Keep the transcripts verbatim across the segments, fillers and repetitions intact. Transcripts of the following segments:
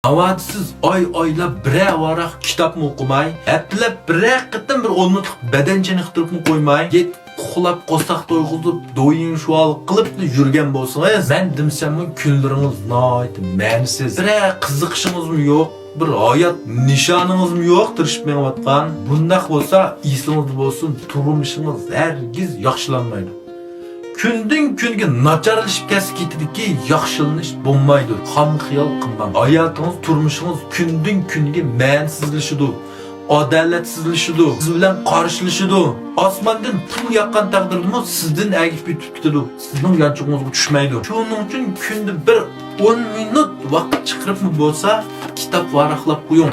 ناۋادا سىز ئاي ئايلاپ بىرەر ۋاراق كىتابمۇ ئوقۇماي، ھەپتىلەپ بىرەر قېتىم بىر ئون مىنۇتلۇق بەدەن چېنىقتۇرۇپمۇ قويماي، يېتىپ ئۇخلاپ قورساق تويغۇزۇپ، دويىن شۇۋال قىلىپلا يۈرگەن بولسىڭىز، مەن دېمىسەممۇ كۈنلىرىڭىز ناھايىتى مەنىسىز. بىرەر قىزىقىشىڭىزمۇ يوق، بىر ھايات نىشانىڭىزمۇ يوق، تىرىشىپ مېڭىۋاتقان. بۇنداق بولسا ئېسىڭىزدە بولسۇن، تۇرمۇشىڭىز ھەرگىز ياخشىلانمايدۇ. كۈندىن كۈنگە ناچارلىشىپ كەتسە كېتىدىكى، ياخشىلىنىش بولمايدۇ. خام خىيال قىلماڭ. ھاياتىڭىز، تۇرمۇشىڭىز كۈندىن كۈنگە مەنىسىزلىشىدۇ، ئادالەتسىزلىشىدۇ، سىز بىلەن قارشىلىشىدۇ. ئاسماندىن پۇل ياغقان تەقدىردىمۇ سىزدىن ئەگىشىپ ئۆتۈپ كېتىدۇ. سىزنىڭ يانچۇقىڭىزغا چۈشمەيدۇ. شۇنىڭ ئۈچۈن كۈندە بىر ئون مىنۇت ۋاقىت چىقىرىپمۇ بولسا كىتاب ۋاراقلاپ قويۇڭ.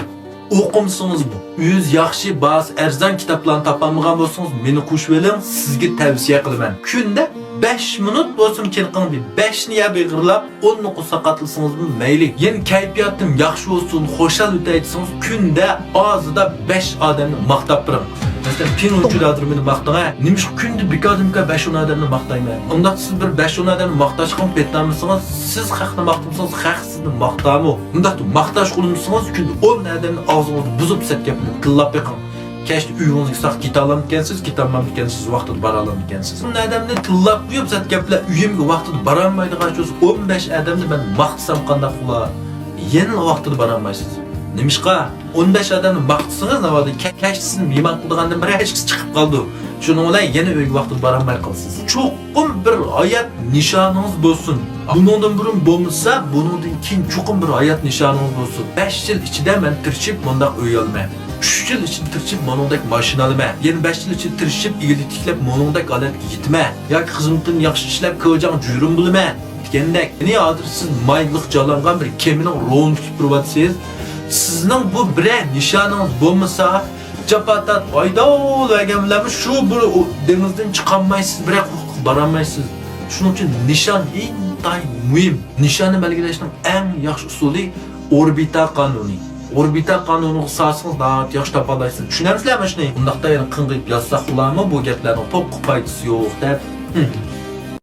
ئوقۇمسىڭىزمۇ، ئۆزى ياخشى، باھاسى ئەرزان كىتابلارنى تاپالمىغان بولسىڭىز، مېنى قوشۇۋېلىڭ، سىزگە تەۋسىيە قىلىمەن. كۈندە بەش مىنۇت بولسىمۇ چېنىقىڭ دەپ، بەشنى يەپ يىغىرلاپ، ئوننى قورساققا تىلىسىڭىزمۇ مەيلى. يەنە كەيپىياتىم ياخشى بولسۇن، خۇشال ئۆتەي دېسىڭىز، كۈندە ئازىدا بەش ئادەمنى ماختاپ بېرىڭ. مەسىلەن، پىڭ ئۇچۇر ھازىر مېنى ماختىڭ ھە. نېمىشقا كۈندە بىكاردىن بىكار بەش-ئون ئادەمنى ماختايمەن؟ ئۇنداقتا سىز بىر بەش-ئون ئادەمنى ماختاشقىمۇ پېتىنالمىسىڭىز، سىز خەقنى ماختىمىسىڭىز، خەق سىزنى ماختامۇ؟ ئۇنداقتا ماختاش قىلمىسىڭىز، كۈندە ئون ئادەمنى ئاغزىڭىزنى بۇزۇپ سەت گەپلەرنى تىللاپ بېقىڭ. كەچتە ئۆيىڭىزگە ساق كېتەلەمدىكەنسىز، كېتەلمەمدىكەنسىز، ۋاقتىدا بارالامدىكەنسىز. ئون ئادەمنى تىللاپ قويۇپ سەت گەپلەر، ئۆيۈمگە ۋاقتىدا بارالمايدىغان بولسا، ئون بەش ئادەمنى مەن ماختىسام قانداق بولا؟ يەنىلا ۋاقتىدا بارالمايسىز. نېمىشقا؟ ئون بەش ئادەمنى ماختىسىڭىز، ناۋادا كە-، كەچتىسىنى مېھمان قىلىدىغاندىن بىرەر ھېچكىسى چىقىپ قالىدۇ. شۇنىڭ بىلەن يەنە ئۆيگە ۋاقتىدا بارالماي قالىسىز. چوقۇم بىر ھايات نىشانىڭىز بولسۇن. بۇنىڭدىن بۇرۇن بولمىسا، بۇنىڭدىن كېيىن چوقۇم بىر ھايات نىشانىڭىز بولسۇن. بەش يىل ئىچىدە مەن تىرىشىپ مۇنداق ئۆي ئالىمەن. ئۈچ يىل ئىچىدە تىرىشىپ مۇنىڭدەك ماشىنا ئالىمەن. يەنە بەش يىل ئىچىدە تىرىشىپ ئىگىلىك تىكلەپ مۇنىڭدەك ھالەتكە يېتىمەن. ياكى خىزمىتىمنى ياخشى ئىشلەپ كېلىجاڭ جۈرۈم بولىمەن دېگەندەك. يەنى ھازىر سىز مايلىق جالانغان بىر كېمىنىڭ رولىنى تۇتۇپ تۇرۇۋاتىسىز. سىزنىڭ بۇ بىرەر نىشانىڭىز بولمىسا، جاپا تارتىپ ھايداۋېرىدىغان بىلەنمۇ شۇ بىر ئۇ دېڭىزدىن چىقالمايسىز، بىرەر قۇدۇققا بارالمايسىز. شۇنىڭ ئۈچۈن نىشان ئىنتايىن مۇھىم. نىشاننى بەلگىلەشنىڭ ئەڭ ياخشى ئۇسۇلى ئوربىتا قانۇنى. ئوربىتا قانۇنىغا سالسىڭىز ناھايىتى ياخشى تاپالايسىز. چۈشىنەمسىلەر مانا شۇنى؟ ئۇنداقتا يەنە قىڭغىيىپ ياتساق بولارمۇ بۇ گەپلەرنىڭ پوققا پايدىسى يوق دەپ؟ ھىم.